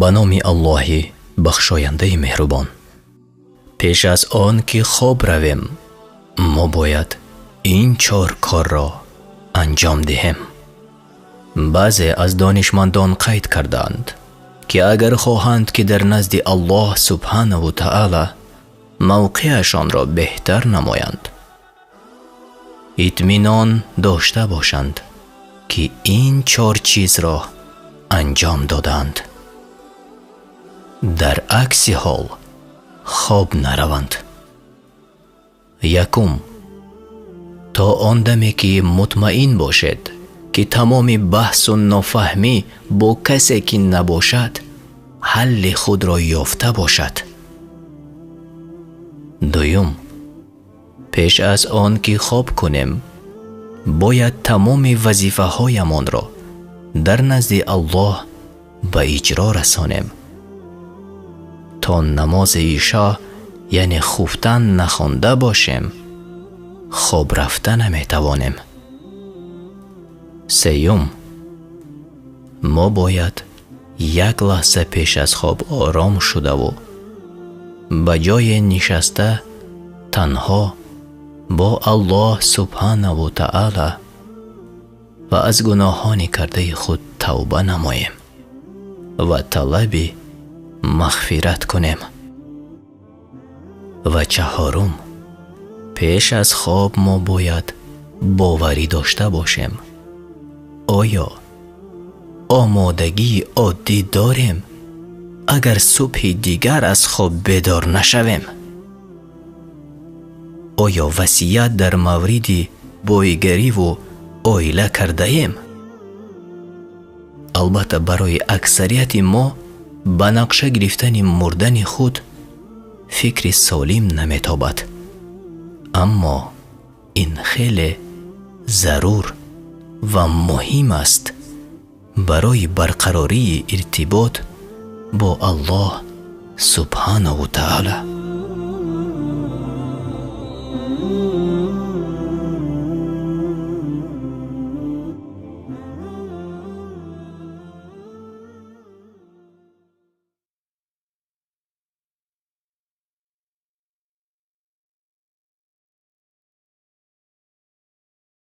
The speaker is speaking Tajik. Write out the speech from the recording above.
Ба номи Аллоҳи бахшояндаи меҳрубон. Пеш аз он ки хоб равем, мо бояд ин чор корро анҷом диҳем. Баъзе аз донишмандон қайд кардаанд, ки агар хоҳанд, ки дар назди Аллоҳ субҳанаву таъала мавқеашонро беҳтар намоянд, итминон дошта бошанд, ки ин чор чизро анҷом додаанд. Дар акси ҳол хоб нараванд. Якум, то он даме ки мутмаин бошед, ки тамоми баҳсу нофаҳмӣ бо касе ки набошад, ҳалли худро ёфта бошад. Дуюм, пеш аз он ки хоб кунем, бояд тамоми вазифаҳоямонро дар назди Аллоҳ ба иҷро расонем. То намози ишо, яъне хуфтан нахонда бошем, хоб рафта наметавонем. Сеюм, мо бояд як лаҳза пеш аз хоб ором шудаву ба ҷое нишаста танҳо бо Аллоҳ субҳанаву таъала ва аз гуноҳони кардаи худ тавба намоем ва талаби мағфират кунем. Ва чаҳорум, пеш аз хоб мо бояд боварӣ дошта бошем. Оё омодагии оддӣ дорем, агар субҳи дигар аз хоб бедор нашавем? Оё васият дар мавриди боигариву оила кардаем? Албатта, барои аксарияти мо ба нақша гирифтани мурдани худ фикри солим наметобад. Аммо ин хеле зарур ва муҳим аст барои барқарории иртибот бо Аллоҳ субҳанаву таъала.